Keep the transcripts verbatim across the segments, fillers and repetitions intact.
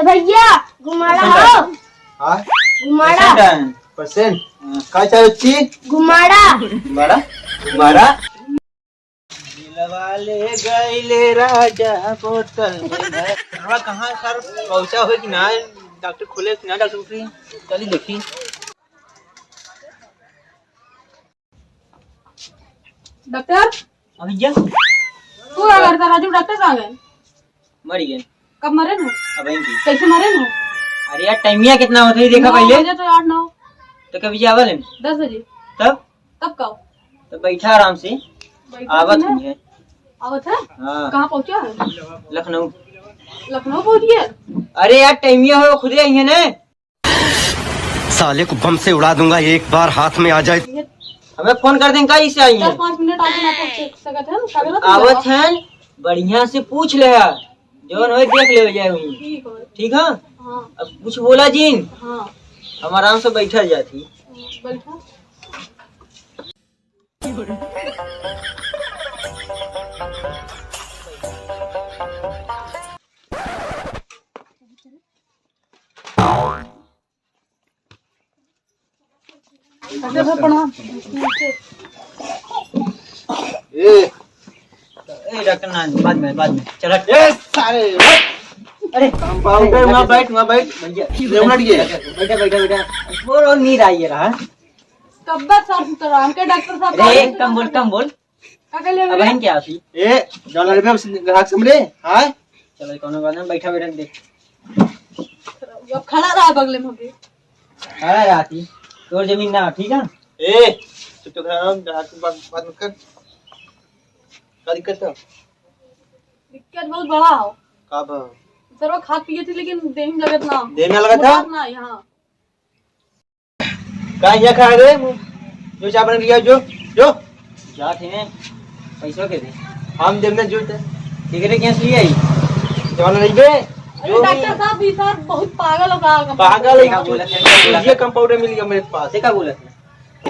भैया, घुमाड़ा हो। हाँ? घुमाड़ा। Patient है? Patient? हाँ। का चाहे बच्ची? घुमाड़ा। घुमाड़ा? घुमाड़ा? दिलवा ले गईले राजा बोतल में भर। रउआ कहाँ सर पहुँचा हो कि ना? डॉक्टर खुले कि ना डॉक्टर खुले? चली देखी। डॉक्टर? हाँ भैया। तू का करता राजू, डॉक्टर कहाँ गए? मर गए। कब मरे न? अब यहीं की। कैसे मरे न? अरे यार, टाइमिया कितना होता है, देखा नौ पहले? बजे तो यार, नौ। तो कब बजे आवल है? दस बजे। तब? तब का? तो बैठा आराम से। बैठा आवत नहीं है। हुई है। आवत है? हाँ। कहाँ पहुँचा है? लखनऊ। लखनऊ पहुँच गया? अरे यार, टाइमिया हो, खुदे आई है ना। साले को बम से उड़ा दूंगा एक बार हाथ में आ जाए। हमें फोन कर दें, कहीं से आई हैं? दस पाँच मिनट आगे ना पहुंच सकत है, कागज आवत हैं, बढ़िया से पूछ ले है, जौन होए देख ले जाए हुई। ठीक है। ठीक है? हाँ। अब कुछ बोला जिन। हाँ। हम आराम से बैठा जाती। बैठा। ए। ए, डॉक्टर ना, बाद में, बाद में। चल हट। ए, सारे, हट। अरे। कंपाउंडर, वहाँ बैठ, वहाँ बैठ। भैया। रेवनट ये। बैठा, बैठा, बैठा। वो, वो नींद आई है रहा। कब्बत सर सुतराम के डॉक्टर साहब अरे, कम बोल, कम बोल। का कहले अब बहन क्या आसी? ए, डॉलर में ग्राहक समझे? हाँ? चलो, कोनो बात ना, बैठा, बैठा दे। अब खड़ा रहा बगले में होके। खड़ा रहती, तोर जमीन ना, ठीक है? ए, चुप तो खड़ा रहो, ग्राहक से बात, बात मत कर। का दिक्कत है? दिक्कत बहुत बड़ा हो। का बा? सर, वो खात पिए थे, लेकिन देह में लगत ना। देह में लगत था? मुलाकात ना, यहाँ। का हियाँ खड़ा रे? जो चाय बना लिया, जो, जो। जात हैं, पैसों के दे। हम देब ना, जो ते। ठीक है, कैसे ले आई? जवान नहीं बे। अरे जो डॉक्टर साहब, ये सर बहुत पागल हो गया। पागल है, का बोलत है, का बोलत ये है? कंपाउंडर मिल गया मेरे पास। ते का बोलत है? तो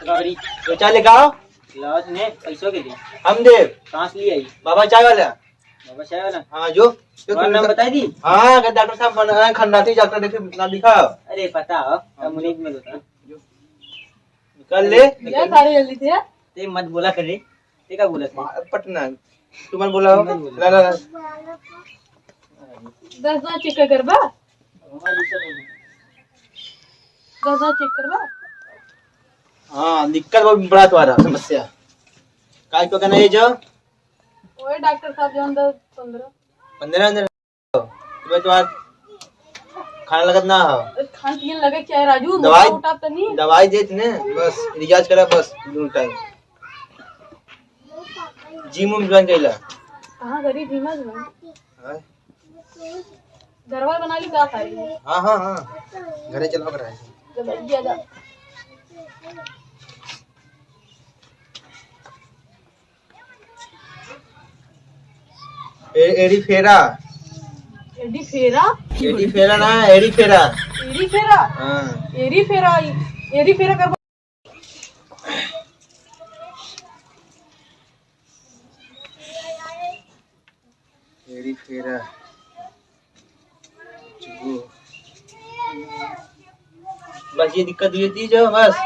का करी? जो चाय लेके आओ। गिलास में पैसों के दे। हम देब। कहाँ से ले आई? बाबा चाय वाला। बाबा चाय वाला? हाँ, जो, जो तुम्हारा तुम नाम बता दी? हाँ, अगर डॉक्टर साहब बना है, खंडाती डॉक्टर देखे, ना दिखा। अरे, पता हो, हाँ, कम्युनिस्ट में होता। जो। निकाल ले। ये सारे जल्दी से। ते मत बोला कर रे। ते का बोलत है? मा-, पटना। तू मत बोला हो। मत बोला। ला, ला, ला। दस बार चेक करबा? दस बार चेक करबा? हाँ, दिक्कत बहुत बड़ा तुम्हारा समस्या। काय तो कहना ये जो? ओए डॉक्टर साहब, जौन दस, पन्द्रह। पन्द्रह दिन? तुम्हें तो आज खाना लगत ना हो। अरे खान पियन लगे क्या है राजू? दवाई, मोटा उटा तो नहीं? दवाई देत ने, बस रियाज करा बस दोनों टाइम। जिम उम ज्वाइन कइला। कहाँ करी जिम ज्वाइन? हाँ? घरवा बना ली का खाई? हाँ, हाँ, हाँ। घरे चलाओ करा है। जब बैठ गया जा। ए-, एरी फेरा। एडी फेरा? एडी फेरा ना, एरी फेरा। एरी फेरा? हाँ। एरी फेरा, एरी फेरा कर। एरी फेरा। चुगो। बस ये दिक्कत हुई थी जो बस,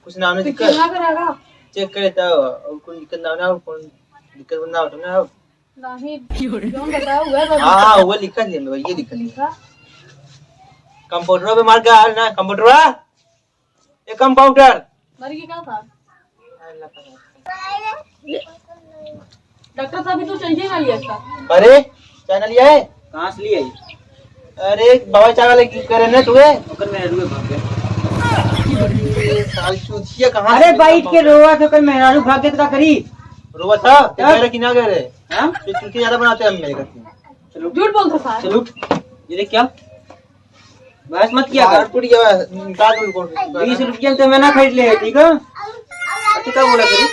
कुछ ना होने दिक्कत। चेक ना करेगा? चेक करे तब, और कोई दिक्कत ना होना, और कौन दिक्कत ना होता ना अब। नहीं, जो बताया हुआ है, बस हाँ, हाँ, वो लिखा दिया, ये लिखा दिया। लिखा? कंप्यूटर पे मार के आ ना, कंप्यूटर। ए कंपाउंडर। मर गई का था? डॉक्टर साहब, ये तो चेंज ही ना लिया इसका। अरे, चाय ना लिया है? कहाँ से लिया है? अरे, बाबा चाय वाले की करे ना तुए? ओकर मेहरारू भाग गए। ये साल चूतिया कहाँ अरे, से बैठ के रोवा तो ओकर मेहरारू भाग गए तो का करी? रोवा था? तो तब? गए रहे कि ना गए रहे? हाँ? ये चूतिया ज्यादा बनाते हैं हम मेरे घर से। चलो। झूठ बोलता सार। चलो। ये देख क्या? बहस मत किया कर। मार पड़ गया, निकाल दो इनको। बीस रुपया में तो मैं ना खरीद ले, ठीक है? अच्छा, क्या बोला करी?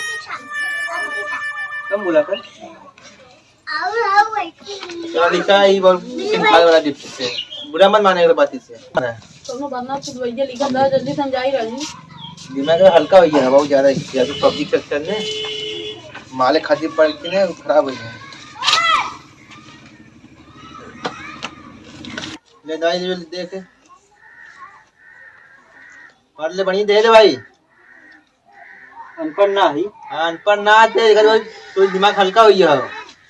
कम बोला कर। क्या लिखा है ये बार? सिंपल वाला लिपस्टिक से। बुरा मत माने अगर बात इससे। कोनो बात ना, खुद भैया लिखा था, जल्दी समझाई राजू। दिमाग में हल्का हो गया, बहुत ज्यादा ही। या तो पबजी के चक्कर में माले खातिर पड़ के ना खराब हो गया। ये दवाई ले ले, देख। पढ़ ले, बढ़िया दे दे भाई। अनपढ़ ना ही। हाँ, अनपढ़ ना थे, अगर वो तो दिमाग हल्का हुई है।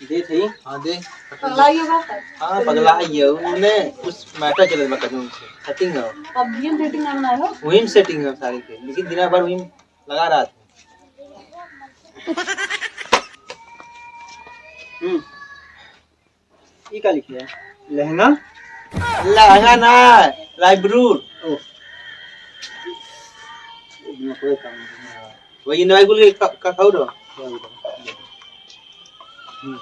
दे थे। हाँ, दे। पगला ही होगा। हाँ, पगला ही है। उन्हें कुछ matter चलत बा कहीं से। Setting है। अब ये setting ना बनाए हो? वही में setting है सारी के। लेकिन दिन भर वही में लगा रहा था। हम्म। ई का लिखे है? लहंगा? लहंगा ना, लाइब्रूट। ओ। इतना कोई काम नहीं। वही नवाई गुल के का, का खाऊ रहो? हम्म।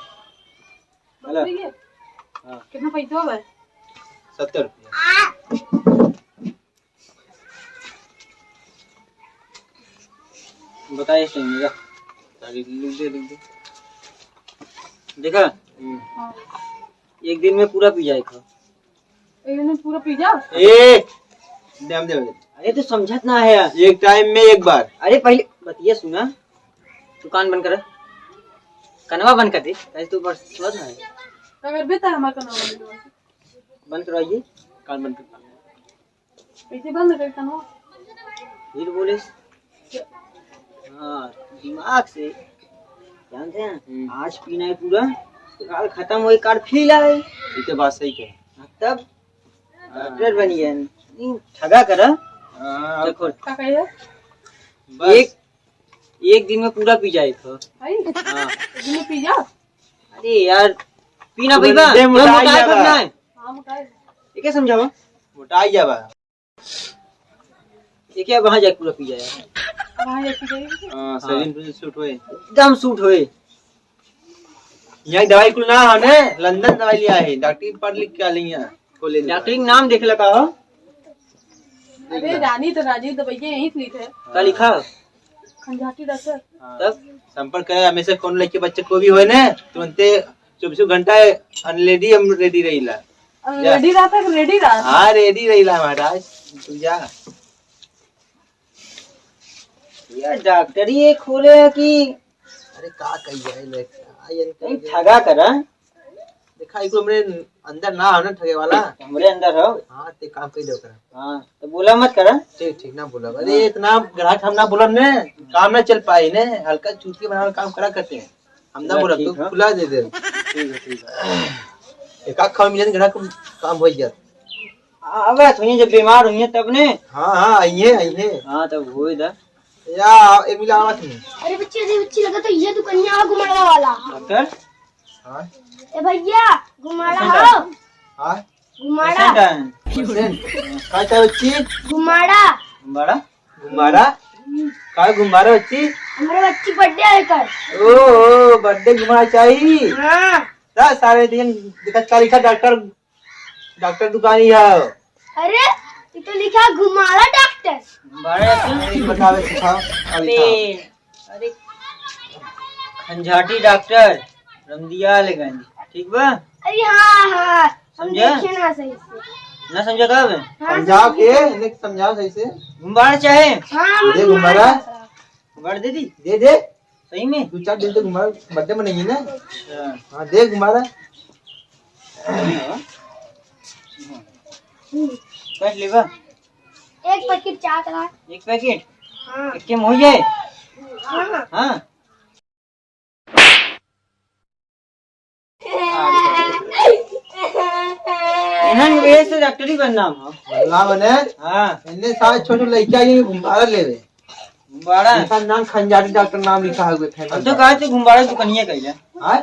हेलो। ठीक है। हाँ। कितना पैसा हुआ है? सत्तर रुपया। बताइए सही में, जा। लिख दे, लिख दे। देखा? हम्म। हाँ। एक दिन में पूरा पी जाए खा। एक दिन में पूरा पी जा? ए, दे, हम दे, हम दे। अरे, तू समझत ना है यार। एक टाइम में एक बार। अरे, पहले बतिया सुना। तू कान बंद कर। कनवा बंद कर दे। पहले तू बस सुनत ना है। अगर बेटा हमारा कनवा बंद कर। बंद करवाइए। कान बंद कर। कैसे बंद कर कनवा? फिर बोले, हाँ, दिमाग से, जानते हैं, हम्म। आज पीना है पूरा, तो काल खत्म होई, काल फिर आए। ये तो बात सही कहे। हाँ, तब हाँ। डॉक्टर बनिए, नहीं, ठगा करा। हाँ, देखो, का कहे? बस। एक, एक दिन में पूरा पी जाए तो। भाई, हाँ। एक दिन में पी जा। अरे यार, पीना तुरंते भैया, मोटा मोटा जाएगा। करना है। हाँ, मोटा है। ये क्या समझावा? मोटा ही जावा। ये क्या वहाँ जाके पूरा पी जाए? वहाँ जाके पी जाएगी? हाँ, हाँ। शरीर पे सूट होए। एकदम सूट होए। यहाँ दवाई कुल ना है ने, लंदन दवाई लिया है, डॉक्टरी पढ़ लिख के आ लिया। डॉक्टरी के नाम देख लगा हो। अरे, रानी तो राजीव दवाइयाँ यहीं से ली थे। का लिखा? खंजाटी डॉक्टर। हाँ। तब? संपर्क करे, हमेशा कौन लड़के बच्चे को भी होए ने, तुरंते चौबीसों घंटा अनलेडी हम रेडी रहीला। अ, जा। रेडी रहता है, रेडी रहता है। हाँ, रेडी रहीला महाराज, तू जा। ये डॉक्टरी ये खोले है कि अरे का कही जाए, ले, आ, ये कहीं ठगा करा। देखा, एको हमरे अंदर ना हो ना ठगे वाला। हमरे अंदर हो। हाँ, ते काम कही दो करा। हाँ, तो बोला मत करा। ठीक, ठीक, ना बोला। अरे, हाँ। इतना ग्राहक हम ना बोलब ने, काम ना चल पाई ने, हल्का चुटकी बनावे काम करा करते हैं। हम ना चला, बोलब, ठीक तो है। खुला दे दे। ठीक है, ठीक है। एक आध खाओ मिलन ग्राहक काम हो जात। आ, अब हुई जब बीमार हुई तब ने। हाँ, हाँ, आइए, आइए। हाँ, तब होई दा। या, एक मिला आवत नहीं। अरे बच्चे, अरे बच्चे, लगा तो ये दुकनिया है घुमाड़ा वाला। डॉक्टर? हाँ? ए भैया, घुमाड़ा कैसन हो? है? हाँ? घुमाड़ा। कैसन है? कैसन? का चाहे बच्ची? घुमाड़ा। घुमाड़ा? घुमाड़ा? का घुमाड़ा बच्ची? हमारे बच्ची बर्थडे है कल। ओ, ओ, बर्थडे घुमाड़ा चाहिए? हाँ। ला सारे दिन दिक्कत का लिखा डॉक्टर डॉक्टर दुकानी है। अरे, ये तो लिखा घुमाड़ा डॉक्टर। घुमाड़ा क्यों? अरे, बतावे सिखाओ, अभी अरे, खाओ। अरे, खंजाटी डॉक्टर, रमदियालगंज, ठीक बा? अरे, हाँ, हाँ, हम समझा? देखे ना सही से। ना समझा का बे? हाँ, समझाओ समझा। के, इन्हें समझाओ सही से। घुमाड़ा चाहे? हाँ, अरे, घुमाड़ा। घुमाड़ा। घुमाड़ा दे दी? दे दे। सही में? दो चार दिन तो घुमाड़ा बर्थडे मनाइए ना। अच्छा। हाँ, दे घुमाड़ा। काट लेबा? एक पैकेट चाट रहा। एक पैकेट? हाँ। एक के में हो जाए? हाँ, हाँ। हाँ। इन्हन वजह से डॉक्टरी बनना हो। ना बने? हाँ। इन्हें सारे छोटे लड़कियाँ ये घुमाड़ा लेवे। घुमाड़ा? इनका नाम खंजाटी डॉक्टर नाम लिखा हुआ है, हम तो कहा थे घुमाड़ा दुकानिया कइले। हाँ?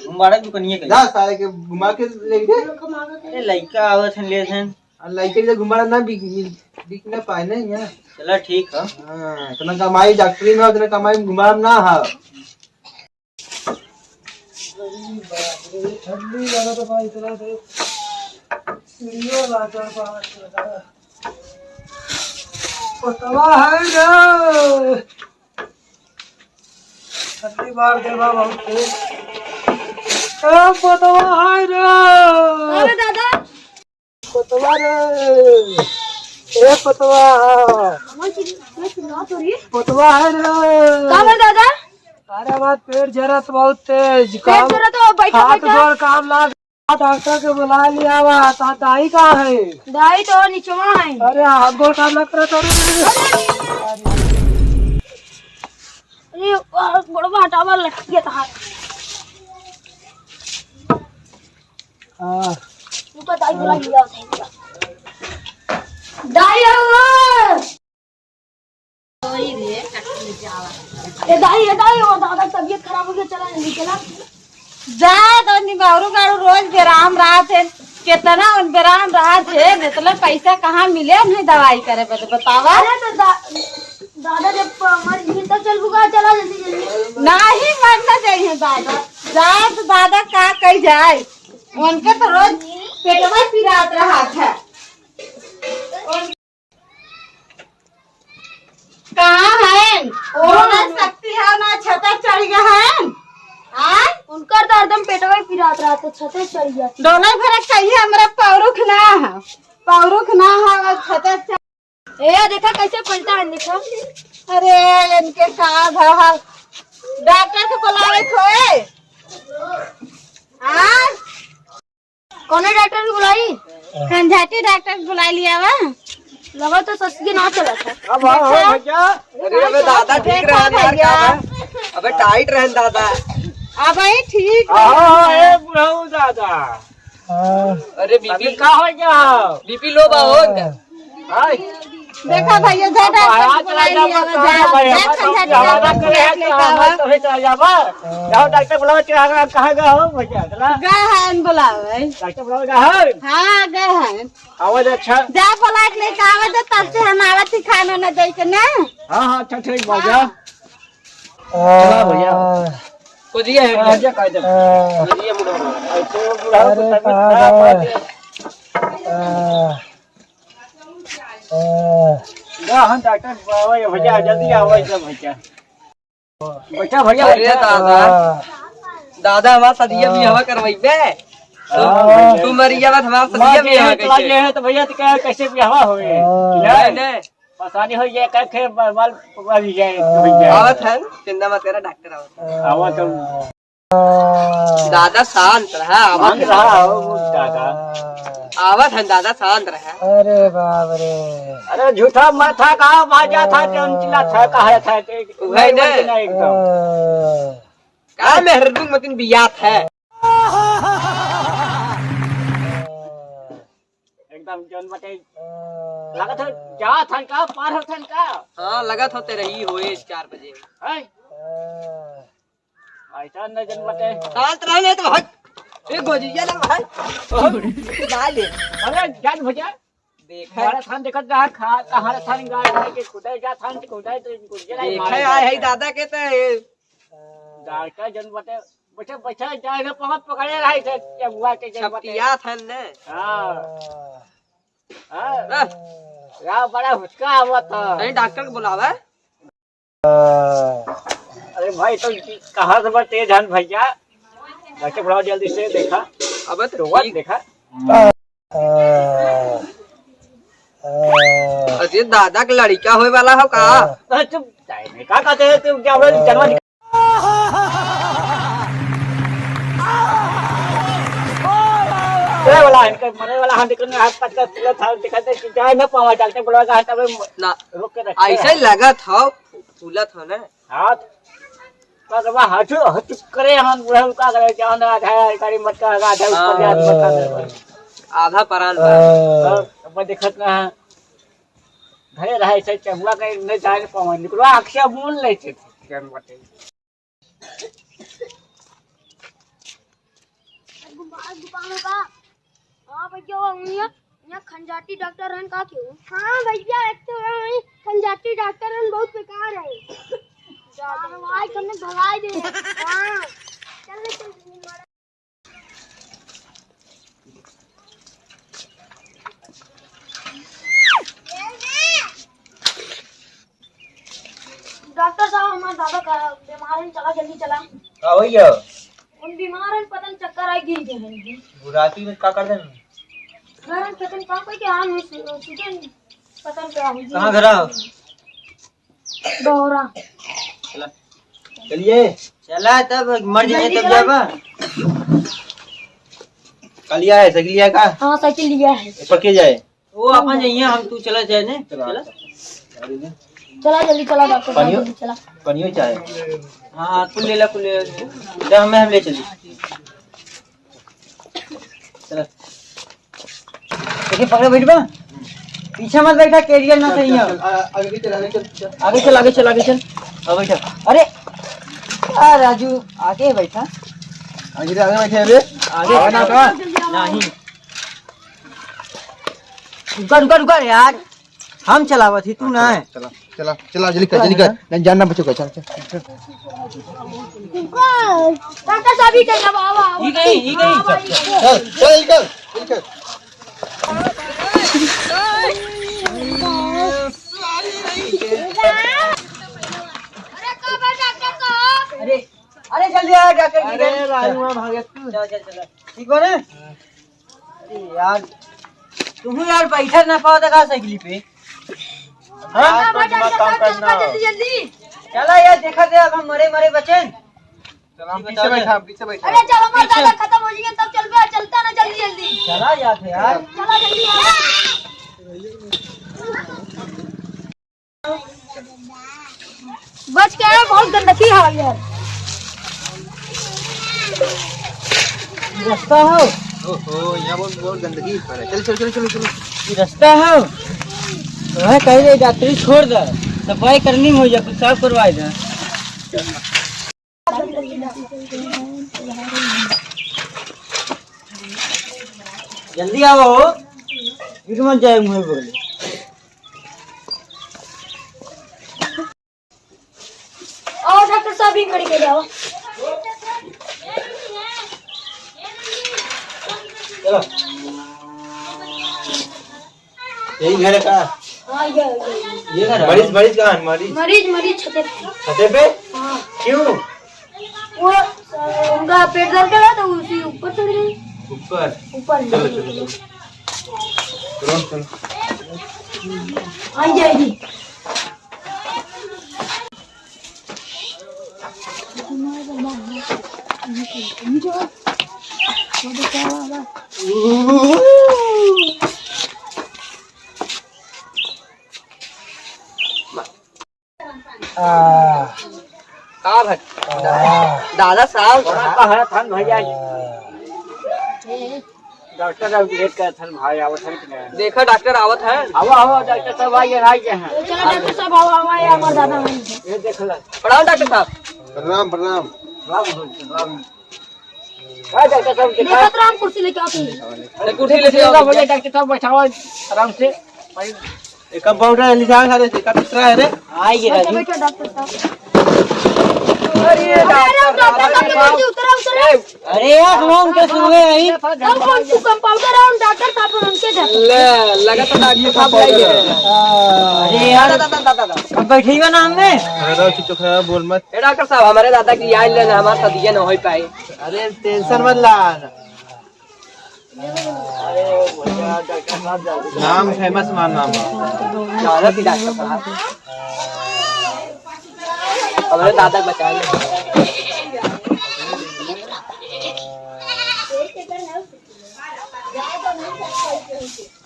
घुमाड़ा दुकानिया कइले। जा सारे के घुमा के ले गए। अरे लइका आवत हन, लेत हन। आ लइका के घुमाड़ा ना बिक, मिल, बिक ना पाए ना यहाँ। चला ठीक है। हाँ, इतना कमाई डॉक्टरी में, इतना कमाई घुमाड़ा ना है। अरे बाप रे, ठंडी लागत बा इतना से। सीढ़ियो लागल बा। पतवा है रे। ठंडी मार दे बा बहुत तेज। ए पतवा है रे। अरे दादा। पतवा रे, ए पतवा। मैं चिल-, मैं चिल्ला तो रही। पतवा है रे। का बा दादा? अरे बात पेट जरत बहुत तेज। पेट काम, जरत हो, बैठो, हाथ बैठो। गोड़ काम ना। डॉक्टर के बुला लिया हुआ, तो दाई कहाँ है? दाई तो निचवा है। अरे, हाथ गोड़ काम लग रहा था। अरे, आ, गोड़वा हटावा, लटक गया था। हाँ। रुको, दाई बुला लिया था। दाई हो। ए दाई, ए दाई, ओ दादा, तबीयत खराब हो गया, चला जल्दी, चला। जा तो निबारू गारू रोज बेराम रहत है, कितना उन बेराम रहत है, इतना पैसा कहाँ मिले उन्हें दवाई करे बदे, बतावा। अरे तो दा-, दादा जब प-, मर गई तो चल बुआ, चला जल्दी जल्दी। नहीं मरना चाहिए दादा, जा तो दादा का कही जाए, उनके तो रोज पेटवा पिरात रहत है। कहाँ हैं? ओ ना सकती है, ना छते चढ़ गया है। आय? उनकर तो हरदम पेटवा ही पिरात रहत है, छते चढ़ गया। डोले भरे चाहिए, हमरा पौरुख ना है, पौरुख ना है, और छते चढ़। ए, देखा कैसे पलटा है, देखा। अरे, इनके का भा, डॉक्टर के बुलावे खोए। आय? कौने डॉक्टर के बुलाई? खंजाटी डॉक्टर के बुलाई लिया बा। लगा तो ससुर के ना चलत है। अब हाँ, हाँ, भैया। अरे अबे दादा ठीक देखा रहे यार, भैया। का बा? अबे टाइट रहे दादा। अबे ठीक हाँ, हाँ, रहे। ए बुढ़ऊ दादा। हाँ। अरे अबे बीपी का हो गया? बीपी लो बा हो। हाँ। हाय। देखा भैया, जा अब डॉक्टर आवाज को बुलाई चला लिया, जा, जा, भाई, जा, हमारा जा, तो हमारा जा, करे है, जा, तो हमारा जा। तो है, चला जाबा। हाँ। जाओ, डॉक्टर बुलाओ, चला, कहाँ गए हो, भैया, चला। गए हैं बुलावे। डॉक्टर बुलाओ, गए हैं। हाँ, गए हैं। आवाज अच्छा। जा, बुला के लेके आवे, तो तब से हम आवत ही खाना न दे के ना। हाँ, हाँ, अच्छा, ठीक बा, जा। हाँ। चला भैया। को दिया है, भैया, काहे दे? हाँ। को दिया, बुढ़ा। ऐसे बुढ़ा को अरे, तबीयत कहाँ खराब गए? है। हाँ। हाँ। जा, हम डॉक्टर बुलावे, भैया, जल्दी आवे, सब भैया। बैठा भैया, अरे बैठा। दादा, हाँ। दादा, हमार सदिया हाँ। बियाहवा करवाइबे। हाँ। तू मरिया बात, हमार सदिया माँ बियाहवा जी, कैसे? ये है तो भैया, तो क्या, कैसे बियाहवा होए? हाँ। नहीं, नहीं। परेशानी हो जाए, कह के बाल, बाल, बाल जाए, हाँ। हो जाए। आवत है, चिंता मत करा, डॉक्टर आवत है। हाँ। आवत है। दादा शांत रहा, आवत शांत रहा, हो दादा। आवत है दादा, शांत रहा। अरे बाप रे। अरे झूठा माथा का बाजा था, कौन चिल्ला था, कहा था कि वही नहीं। नहीं एकदम। हाँ। का मेहरदू मतिन बियात है। एकदम जौन बटे, लगत हो, जात हन का, पार होत हन का? हाँ, लगत होते रही होए चार बजे। हैं? ऐसा न जन बटे। शांत रह नहीं तो भाई। ए गोजिया ना भाई। ना ले। अरे, जान भैया। देखा। हमारा थान देखत रहा, खा, हमारा थान गाय नहीं के खुदाई जा थान के खुदाई तो इनको जलाई देखे मारे आए है जाते। दादा के तो ये। दादा जन बटे, बचे, बचे, जाए ना पाँव पकड़े रहे थे, ये हुआ के जन बटे। छपटिया थान ने। हाँ। हाँ। हाँ। या बड़ा हुचका आवत था। नहीं, डॉक्टर को बुलावा। अरे भाई, तो कहाँ से बा तेज हन भैया? जाके बुलाओ जल्दी से, देखा। अबे तो तो वह ठीक। देखा। अरे दादा के लड़का होए वाला हो का? अरे चुप, जाए नहीं, का कहते हैं तू, क्या बोले, जन्म ए वाला, इनके मरे वाला हम देखने हाथ पटका तुला था, दिखाते कि जाए ना पावा, चलते बुलावा, कहाँ तब ना, रोक के रखे ऐसे हैं। लगत हो, फूलत हो ना। हाथ, का करबा, हाथ, हाथ करे, हम बुढ़ऊ का करे, जाओ ना, आधा गाड़ी मत का, आधा ऊपर जात मत का। हाँ। आधा परान बा। हाँ। अब देखत ना, घरे रहे से चहुआ के नहीं जाए पावा, निकलवा, आँख से मून ले से, क्या बात है। गुमा-, गुमानो का? हाँ भैया, वो यहाँ, यहाँ खंजाटी डॉक्टर रहन का क्यों? हाँ भैया, एक तो वही खंजाटी डॉक्टर रहन बहुत बेकार है। हाँ, भाई, तुमने भगाई दे। हाँ। चल, चल, चल। डॉक्टर साहब, हमार दादा का बीमार है, चला जल्दी चला। का भैया? उन बीमार है, पता नहीं चक्कर आए गिर गए हैं। वो राती में का कर देन? घर में पता नहीं का कोई के हाल में सु-, सुते पता नहीं क्या हो गया। कहाँ घर आओ? दोहरा। चला। चलिए। चला तब मर जाए जल्दी तब चला। जाबा। लिया है, साइकिल लिया है का? हाँ, साइकिल लिया है। पक्के जाए। वो अपन जइया, हम तू चला जाए ने। चला। चला। चला जल्दी चला डॉक्टर साहब, पानियो, जल्दी चला। पानियो चाहे। हाँ, हाँ, कुल ले ला, कुल ले ला। जा, हमें हम ले चली। चला। देखिए, पकड़े बैठ बा। पीछे मत बैठा, कैरियर ना सही है। चल, आ-, आगे चल, आगे चल, चल। आगे चल, आगे चल, आगे चल। अब बैठा। अरे, आ राजू, आगे बैठा। आगे, आगे बैठे अबे। आगे आगे ना का? नहीं। रुका, रुका, रुका यार। हम चलावत ही, तू ना है। चला, चला, चला, जल्दी कर, जल्दी कर। नहीं, जान ना बचो, चल, चल, चल। डॉक्टर साहब, ही कर, आवा, आवा। ही गई, ही गई। चल, चल, जल्दी कर, जल्दी कर। अरे, कब है डॉक्टर साहब? अरे, अरे, जल्दी आ, डॉक्टर जी, अरे, जल्दी। लाइन में भागे तू। चल, चल, चल। ठीक हो ना? अरे यार, तुम यार बैठा ना पाओ तो का साइकिल पे? हाँ, हाँ, तो दिमाग काम करना। जल्दी, जल्दी। चला यार, देखा दे, अब हम मरे मरे बचेन। चल, हम पीछे बैठा, हम पीछे बैठा। अरे चलो, हमारा दादा खत्म हो जाएंगे, तब चल बे, चलता ना जल्दी जल्दी। चला यार, यार। चला जल्दी यार। बच के आए, बहुत गंदगी है यार। ये रास्ता है। ओहो, यहाँ बहुत, बहुत गंदगी है। चल, चल, चल, चल, चल। ये रास्ता है। वह कह रहे डॉक्टरी छोड़ दे, सफाई करनी हो या कुछ साफ करवाए दे। जल्दी आओ, फिर मत जाए मुँह बगल। आओ डॉक्टर साहब, ही खड़ी कर जाओ। चलो। यही घर है का? हाँ, ये, ये। ये घर है? मरीज, मरीज कहाँ है, मरीज? मरीज, मरीज छते पे। छते पे? हाँ। क्यों? वो, अ, उनका पेट दर्द करा तो उसी ऊपर चढ़ गई। ऊपर? ऊपर। चलो, चलो, चलो। तुरंत चलो। आई जाएगी। आ। का भाई? आ। दादा साहब। बड़ा पहाड़ा थान भैया जी। आ। डॉक्टर साहब लेट करत हन भाई, आवत हन कि ना? देखा डॉक्टर आवत हन। आवा, आवा, डॉक्टर साहब आइए, आइए हैं। चलो डॉक्टर साहब, आवा, आवा, ये हमार दादा हैं। ये देख ला। प्रणाम डॉक्टर साहब। प्रणाम, प्रणाम। प्रणाम, प्रणाम। हाँ, डॉक्टर साहब, देखा। लेकर राम कुर्सी लेके आओ तुम। अरे, कुर्सी लेके आओ। बोले, डॉक्टर साहब, बैठाओ आराम से। एक कंपाउंडर है, लिखा है, सारे, एक दूसरा है रे। आइए, बैठो, राजू। बैठो, डॉक्टर साहब। अरे, अरे, डॉक्टर साहब, डॉक्टर साहब, उतरा, उतरा। अरे यार, हम तो सुन रहे हैं। हम कौन तू कंपाउंडर है, हम डॉक्टर साहब हैं, उनके जाते। ले, लगा तो डॉक्टर साहब लाइए। अरे यार, दादा, दादा, दादा। अब बैठे ही ना हमने। अरे, चुप, चुप, बोल मत। ए डॉक्टर साहब, हमारे दादा की इलाज लेना, हमारे साथ ये ना हो पाए। अरे टेंशन मत ला। नाम फेमस मार नाम। ज्यादा भी डॉक्टर साहब। हमारे दादा बचा ले।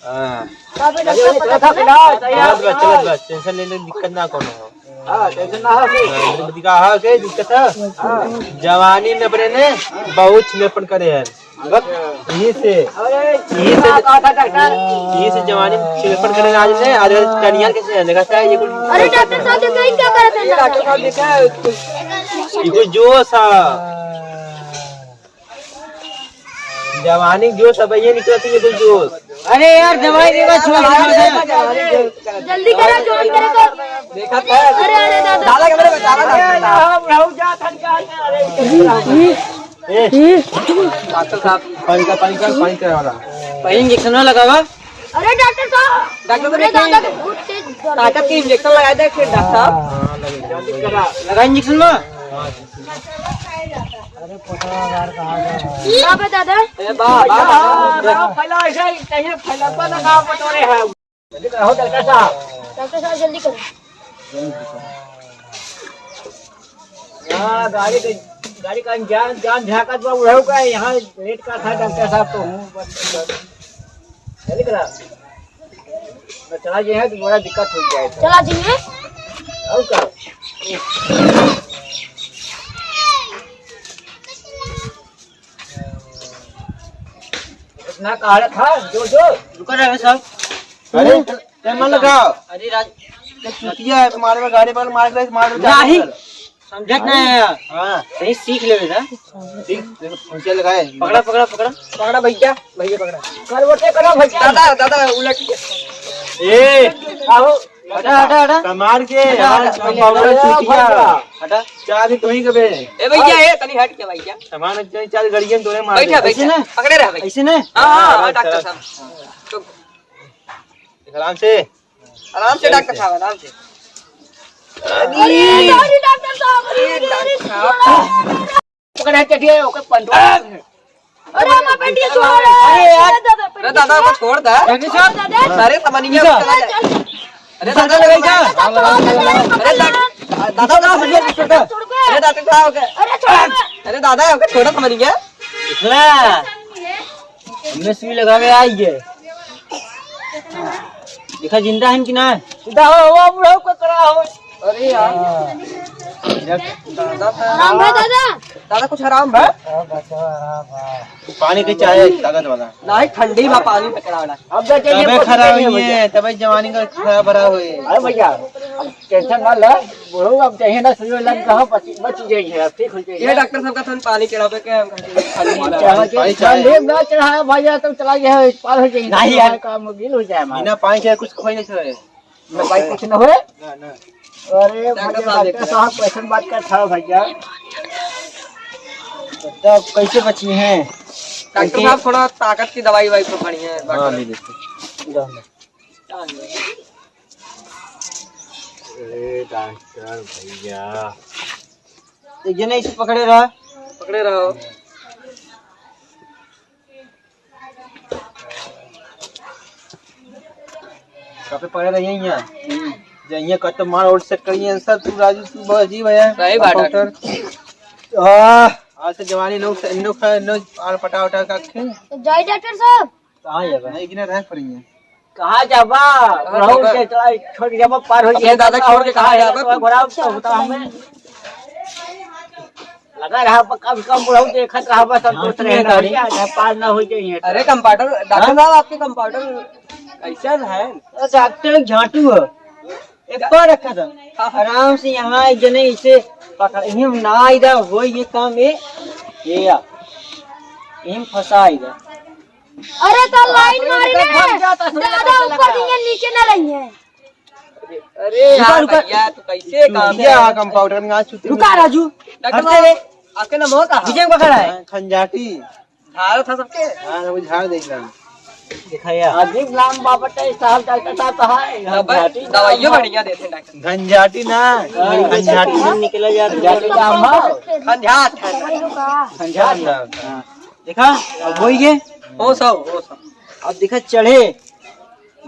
हाँ। बाबा डॉक्टर पकड़ के ना। चलत बा, चलत बा, टेंशन लेने की दिक्कत ना कोनो हो। हाँ, टेंशन ना हो। हाँ, दिक्कत है? हाँ। जवानी में अपने ने बहुत छिलपन करे हैं। बस यहीं से, अरे, यहीं से, कहा था डॉक्टर? यहीं से जवानी में छिलपन करे आज ने, आज कनिया कैसे है? देखा था ये कुछ अरे डॉक्टर साहब, देखा, ये क्या करत है? डॉक्टर साहब, देखा, ये कोई जोश है। जवानी जोश अब ये निकलती है, तो जोश। अरे यार, दवाई देवा, छोड़ दे। जल्दी करा, जल्दी करा तो। देखा था? अरे, अरे, दादा। दादा के मेरे बचा रहा था। हम रहू जा, थन का, अरे। ए, डॉक्टर साहब। पानी का, पानी का, पानी का वाला। पहले इंजेक्शन ना लगावा। अरे, डॉक्टर साहब। डॉक्टर साहब, मेरे दादा को बहुत तेज दर्द ताकत की इंजेक्शन लगा दे, फिर डॉक्टर साहब। हाँ, लगा, लगा इंजेक्शन में। अरे, पटवार कहाँ गया? का बा दादा? ए, बा, बा, बा, बा। फैला ऐसे ही, कहीं फैला पर ना, कहाँ बटोरे हैं? जल्दी कराओ डॉक्टर साहब। डॉक्टर साहब, जल्दी करो। हाँ, गाड़ी के गाड़ी का जान, जान झांकत बा, उड़ाऊ का, यहाँ लेट का था डॉक्टर साहब, तो हूँ, बस, बस। चल करा। मैं चला जे है तो बड़ा दिक्कत हो जाए। चला जी है? और का? इतना काढ़ा था, जो, जो। रुको ना, साहब। अरे, ते मन लगाओ। अरे, राज-, ते चुतिया है, तुम्हारे में गाड़ी पर मार के, मार के नहीं। समझत नहीं है यार। हाँ। कहीं सीख लेवे ना। सीख, देखो, फुंसिया लगाए। पकड़ा, पकड़ा, पकड़ा। पकड़ा भैया, भैया पकड़ा। करवटे करो भैया। दादा, दादा, उलट के। ए, आओ। हटा, हटा, हटा। कमार के, हटा, यार, हटा, पकड़ा हटा, चुतिया। हटा। चाबी तो ही कबे। ए भैया, ए, तनी हट के भैया। सामान अच्छा, चार गड़ियन तोरे मार बैठा, दे। बैठा। ऐसे ना? पकड़े रह भैया। ऐसे ना? हाँ, हाँ, हाँ, हाँ, डॉक्टर चला। साहब। तो आराम से। आराम से डॉक्टर साहब, आराम से। अरे, sorry डॉक्टर साहब, अरे, अरे, डॉक्टर साहब। पकड़ा चटिया, ओके पंडवा। अरे, हमारा पेटिया छोड़। अरे यार। अरे दादा, ओके छोड़ दे। डॉक्टर साहब। दादा। अरे, सामान नहीं है, चला जा। अरे दादा, अरे दादा, दादा, दादा, छोड़ दे। अरे दादा, ओके। अरे छोड़ दे। अरे दादा, ओके छोड़ दे, सामान नहीं है। इतना। हमने सुई लगावे आई है। देखा जिंदा है कि ना? सीधा हो, वो बुढ़ऊ को करा हो। अरे यार। दादा था। राम भाई दादा। दादा कुछ आराम बा? पानी के चाहे ताकत वाला। नहीं, ठंडी बा, पानी पकड़ा वाला। अब तो चाहिए तबे कुछ खराब नहीं है हुई है, भैया। तबे जवानी का खराब भरा हुई है। अरे भैया, अब tension ना लो, बुढ़ऊ अब चाहिए ना, सुई लग कहाँ बच, बच जाएंगे, अब ठीक हो जाएंगे। ये डॉक्टर साहब का थन पानी चढ़ावे के हम खाली पानी चढ़ा के, पानी चाहे। ठंडी ना चढ़ाया भैया, तो चला गया है, पार हो जाएंगे, नहीं यार। काम गिल हो जाए हमारा। बिना पानी चाहे कुछ खोई नहीं सके। मैं भाई कुछ ना होए। ना, ना। अरे डॉक्टर भैया, साहब डॉक्टर देख साहब कैसन बात करत हौ भैया? तो अब कैसे बची हैं? डॉक्टर साहब, थोड़ा ताकत की दवाई वाई तो बढ़िया है। हाँ, ले लेते। अरे डॉक्टर भैया। एक जने इसे पकड़े रहा। पकड़े रहो। काफी पकड़े रहिए यहाँ। हम्म। जे यहाँ कट मार और set करिए सब, तू राजू, तू बहुत अजीब है। सही बात है। डॉक्टर। आह। आज से जवानी नौ, नौ खा, नौ आर पटा उठा के। तो जाई डॉक्टर साहब। कहाँ जाबा? नहीं, इतने रह पड़ी है। कहाँ जाबा? कहाँ रहू जाबा? के चला, छोड़ के जाबा, पार हो अपने जाए। दादा छोड़ के कहाँ जाबा? तो घोड़ा तो होता हमें। लगा रहा, पर कम से कम बुढ़ऊ देखत रहा, बस हम हाँ, सोच रहे हैं, गाड़ी। भैया, चाहे पार ना हो जाइए। अरे, कंपाउंडर, डॉक्टर साहब, आपके कंपाउंडर कैसन है? अरे, डॉक्टर झांटू है। एक बार रखा था। हाँ, हाँ। आराम से यहाँ एक जने इसे पकड़, इन्हें ना इधर हो ये काम, ये, ये या। इन्हें फंसा इधर। अरे तो लाइन मारी ना। भाग जाता, दादा ऊपर दिए, नीचे ना रही है। अरे रुका, यार रुका। भैया, तू कैसे काम चुतिया है? कंपाउंडर में आज चुतिया रुका राजू। डॉक्टर हट साहब, रे। आपके नाम होता है? विजय को खड़ा है। हाँ, खंजाटी। झाड़ था सबके। हाँ, वो झाड़ देख रहा। दिखाया। अजीब नाम बाबा, साहब डॉक्टर साहब तो है। दवा-, खंजाटी दवाइयों नाम है। बढ़िया देते हैं डॉक्टर। घंजाटी ना, हाँ। खंजाटी। निकला जाता है। खंजाटी नाम है। खंजाट है। खंजाट है। हाँ। देखा, अब वही है। हो सब, हो सब। अब देखा, चढ़े,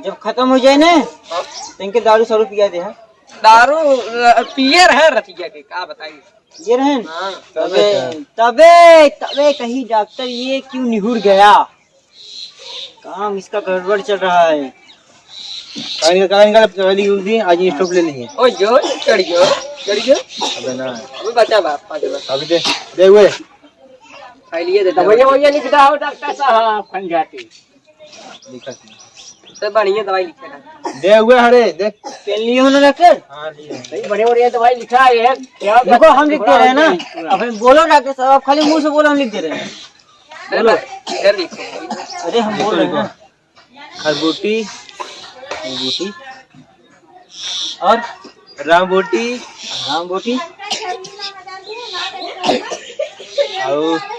जब खतम हो जाए ना, हाँ। तो इनके दारू सारू पिया दे, हाँ। दारू, अ, पिए रहे रतिया के, का बताई? पिए रहे न? हाँ। तबे, तबे, तबे कही डॉक्टर ये क्यों निहुर गया? काम इसका गड़बड़ चल रहा है। काहे निकल, काहे निकल, पहले यूं दी, आज ये स्टॉप ले लेंगे। ओ जो, चढ़ गयो, चढ़ गयो। अबे ना। अबे बचा बा, पाँच बा। अभी दे, दे हुए। खाई लिए दे, दवाइया, दवाइया लिख दो डॉक्टर साहब, खंजाटी। लिखा थी। तो बढ़िया दवाई लिखे ना। दे हुए हरे, देख। पेन लिए हो ना डॉक्टर? हाँ, लिए। भाई, बढ़िया, बढ़िया दवाई लिखा है। क्या रुको, हम लिख दे रहे हैं ना। अब हम बोलो डॉक्टर साहब, आप खाली मुंह से बोलो, हम लिख दे रहे हैं। बोलो। इधर लिखो। अरे, हम बोल रहे हैं ना। खरबूटी, खरबूटी। और? रामबूटी। रामबूटी। और?